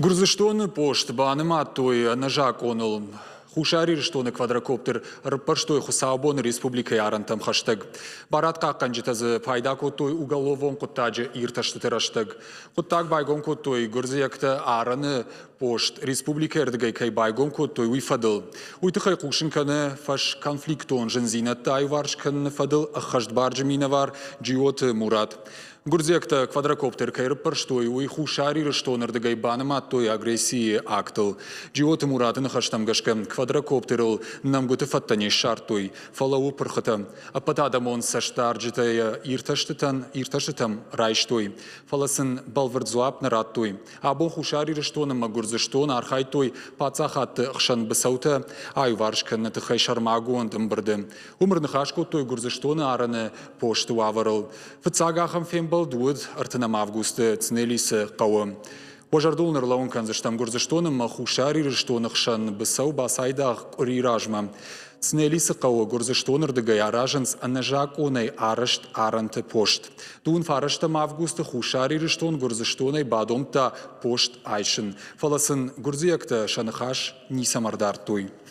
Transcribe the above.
Гуырдзыстоны пост банымадтой ӕнӕзакъоныл. Хуссар Ирыстоны квадрокоптер ӕрыппӕрстой хуыцаубоны республикӕйы арӕнтӕм хӕстӕг. Барадхъахъхъӕнджытӕ дзы пайда кодтой уголовон хъуыддаджы иртӕстыты рӕстӕг. Хъуыддаг байгом кодтой гуырдзиӕгтӕ арӕны пост республикӕйы ӕрдыгӕй кӕй байгом кодтой, уый фӕдыл. Уый тыххӕй хъусын кӕны фӕсконфликтон зындзинӕдтӕ аиуварс кӕныны фӕдыл ӕххӕстбарджын минӕвар Джиоты Мурат. Гуырдзиӕгтӕ квадрокоптер кӕй рыппӕрстой, уый Хуссар Ирыстоны рдыгӕй банымадтой агрессийы актыл. Джиоты Мураты ныхӕстӕм гӕсгӕ, квадрокоптерыл нӕмгуыты фӕдтӕ не ссардтой, фӕлӕ у пырхытӕ. Ӕппӕтадӕмон цӕстдарджытӕ йӕ иртӕстытӕн иртӕстытӕм райстой, фӕлӕ сын бӕлвырд дзуапп нӕ радтой. Абон Хуссар Ирыстон ӕмӕ Гуырдзыстон архайдтой паддзахадты хсӕн быцӕутӕ аиуварс кӕныны тыххӕй сӕрмагонд ӕмбырды. Уым ӕрныхас кодтой Гуырдзыстоны арӕны посты уавӕрыл. Фыццаг ахӕм фембӕлд уыд 30 августы Цнелисы хъӕуы. Уӕ зӕрдыл ныр кӕндзыстӕм Гуырдзыстон ӕмӕ Хуссар Ирыстоны хсӕн быцӕу бацайдагъ къуыри размӕ. Цнелисы хъӕуы Гуырдзыстоны рдыгӕй аразынц ӕнӕзакъонӕй арӕзт арӕнты пост. Дыууын фарӕстӕм августы Хуссар Ирыстон Гуырдзыстонӕй бадомдта пост айсын, фӕлӕ сын гуырдзиӕгтӕ сӕ ныхас ницӕмӕ ӕрдардтой.